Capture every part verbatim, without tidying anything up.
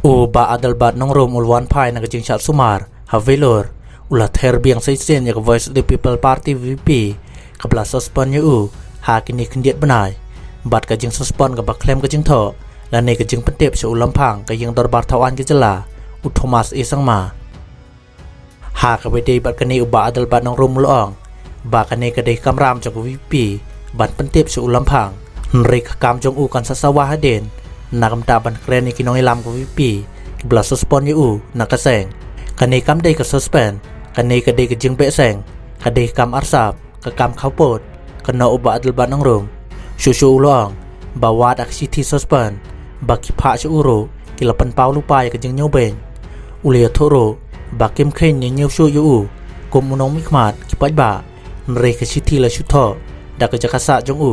U Bah Adelbert Nongrum u la wan phai na ka jingshad sumar ha Vellore, u la ther biang sa shisien ïa ka Voice of the People Party, V P P, kaba la suspend ïa u ha kine khyndiat bnai bad ka jingsuspend kaba khlem ka jingthoh lane ka jingpyntip sha u Lamphang ka Ïing Dorbar Thaw Aiñ ka jylla, u Thomas A Sangma. Ha kaba ïadei bad kane, u Bah Adelbert Nongrum u la ong ba kane ka dei ka kamram jong ka V P P ban pyntip sha u Lamphang, hynrei ka kam jong u kan sa sawa hadien na ka bynta ban kren ïa ki nongïalam ka V P P kiba la suspend ïa u na ka seng. Kane kam dei ka suspend, kane ka dei ka jingbeh seng, ka dei ka kam arsap, ka kam khawpud, kynnoh u Bah Adelbert Nongrum. Shuh shuh u la ong ba wat ha ka shithi suspend ba ki phah sha u ruh, ki la pynpaw lypa ïa ka jingñiewbeiñ. U la ïathuh ruh ba kim kheiñ ne ñiew shuh ïa u kum u nongmihkhmat ki paidbah, hynrei ka shithi la shu thoh da ka jaka sah jong u.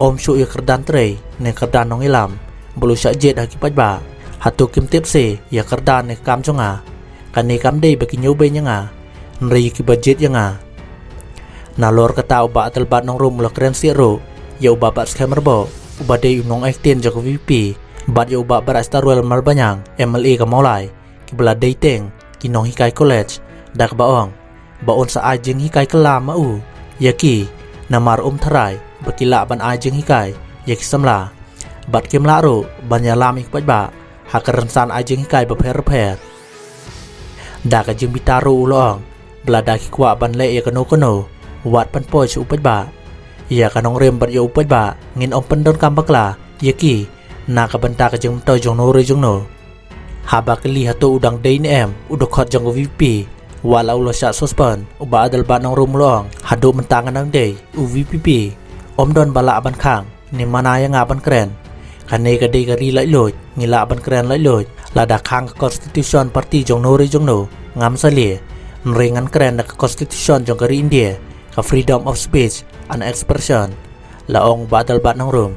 Ym shuh ïa kyrdan trei ne kyrdan nongïalam ba u la shah jied ha ki paidbah. Hato kim tip shuh ïa kyrdan ne ka kam jong nga? Kane kam dei ba ki ñiewbeiñ ïa nga, hynrei ïa kiba jied ïa nga. Nalor kata, u Bah Adelbert Nongrum u la kren sih ruh ïa u Bah Batskhem Rbok, uba dei u nongai ktien jong ka V P P, bad ïa u Bah Brightstarwell Marbaniang, M L A ka Mawlai, kiba la dei teng ki nonghikai college, da kaba ong ba un sa ai jinghikai kylla ma u ïa ki, namar um tharai ba ki lah ban ai jinghikai ïa ki samla bad kim lah ruh ban ïalam ïa ki paidbah ha ka rynsan ai jinghikai bapher bapher. Da ka jingbitar ruh u la ong ba lada ki kwah ban leh ïa kano kano, wat pynpoi sha u paidbah. Ïa ka nongrim bad ïa u paidbah ngin ym pyndonkam bakla ïa ki na ka bynta ka jingmyntoi jongno re jongno. Haba kylli hato u dang dei ne em u dkhot jong ka V P P wat la u la shah suspend, u Bah Adelbert Nongrum u la ong, haduh mynta nga dang dei u V P P, ym don ba lah ban khang ne mana ïa nga ban kren. Kane ka dei ka ri laitluid, ngi lah ban kren laitluid. Lada khang ka constitution party jongno re jongno, ngam salia. Hynrei ngan kren da ka constitution jong ka ri India, ka freedom of speech and expression, la ong u Bah Adelbert Nongrum.